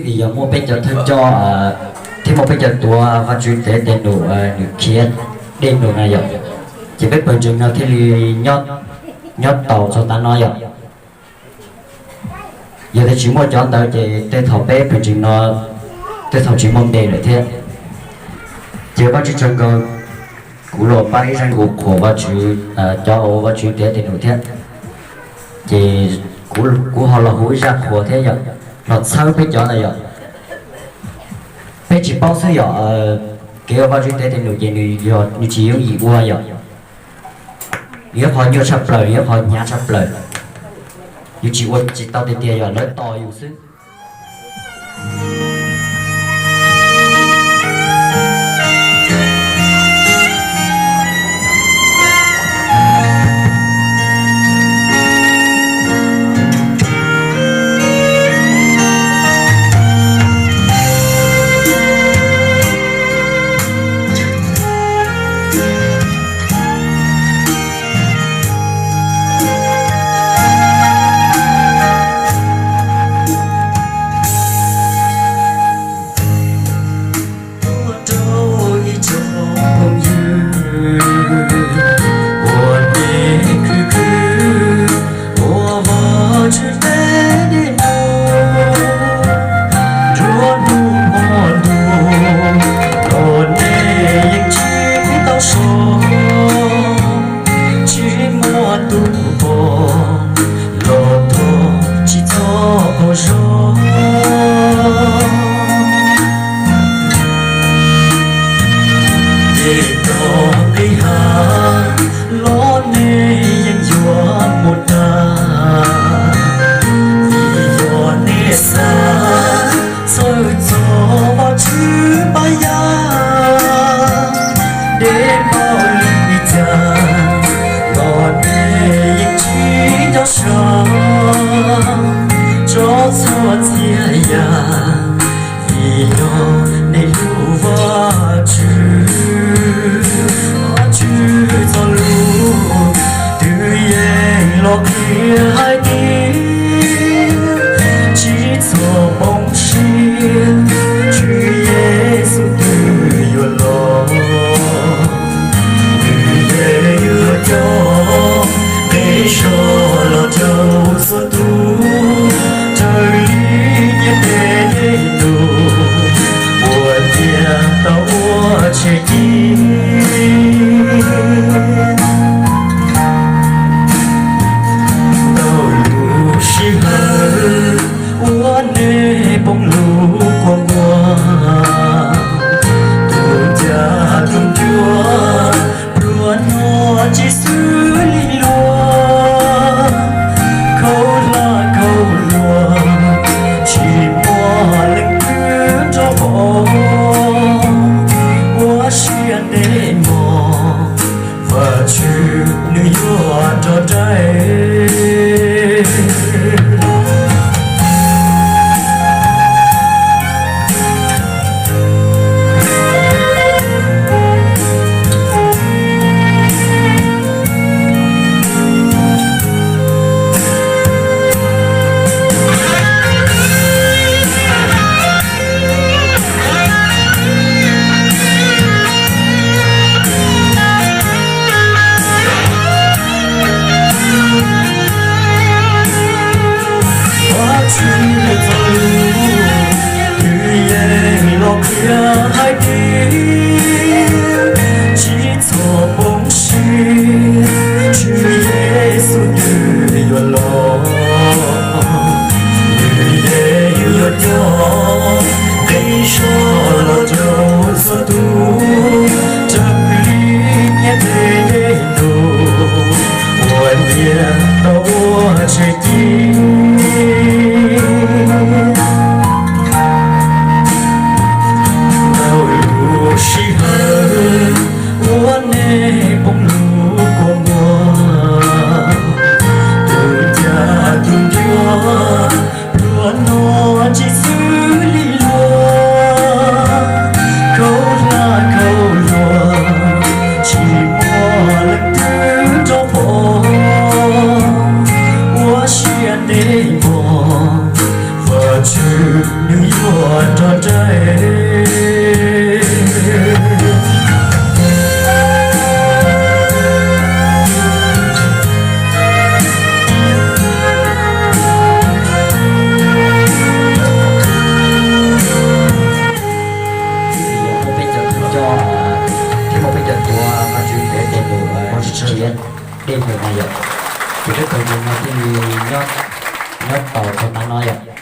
Vim yog muaj peb cov thawj coj thiab muaj peb cov tuav Vajtswv teb tes num, nws khiav dej num na yom, ces peb pawg ntseeg no thiaj li nyob tau txog tav no yom. Yog tias tsis muaj cov ntawd ces tej thaum peb pawg ntseeg no tej thaum tsis muaj npe lawm thiab. Ces Vajtswv tsaws nkaus kuv los pab ib zaj qhuas Vajtswv, cov uas Vajtswv teb tes num thiab. Ces kuv ho los hu ib zaj qhuas thiab yom, los txhawb peb cov ntawd yom. Peb tsis paub xwb yom, kev ua Vajtswv teb tes num ces nws tsis yooj yim ua yom. Nws yog qhov nyuaj tshaj plaws, nws yog qhov hnyav tshaj plaws. Yus tsis ua tsis tau tiag tiag, yog lawv tos yus xwb. Tuaj rau ib tsoom phooj ywg uas nej khwv khwv ua Vajtswv teb dej num, nruab hnub hmo ntuj los nej yeej tsis tau so, tsis muaj tus pom los thov tsis txhob qaug zog. Ces txog qib hav los nej yeej yuav mus tag, vim yog nej xav txhawj txog Vajtswv pab yaj. Dej npaum li cas los nej yeej tsis nco sab tso txhua txhia yam, vim yog nej hlub Vajtswv. Vajtswv txoj lus twb yeej los qhia hais tias tsis txhob poob siab, Tswv Yexus twb yuav los, nws yeej yuav coj nej soj los rau txhua tus, raws li nyiaj tes dej num uas tiav tau ua tsheb ci. Tau lub sij hawm uas nej poob lub kua muag, tus cas tus cuab pluas no tsis xws li luag, khaub hlab khaub luag tsis muaj leej twg rov pom. Ua siab ntev mog, Vajtswv nws yuav rov rau. Vajtswv txoj lus twb yeej los qhia hais tias tsis txhob poob siab, Tswv Yexus twb yuav los, nws yeej yuav coj nqi zog los rau txhua tus, raws li nyiaj tes dej num uas tiav tau ua tsheb ci. Tau lub sij hawm uas nej poob lub kua muag, tus cas tus cuab pluas no tsis xws li luag, khaub hlab khaub luag tsis muaj leej twg rov pom. Ua siab ntev mog, Vajtswv nws yuav rog nraim. Peb cov thawj coj thiab peb cov tuav Vajtswv tes tes lus, dej mus no yom, ces peb thaum mus no thiaj li nyob tos txog tav no yom.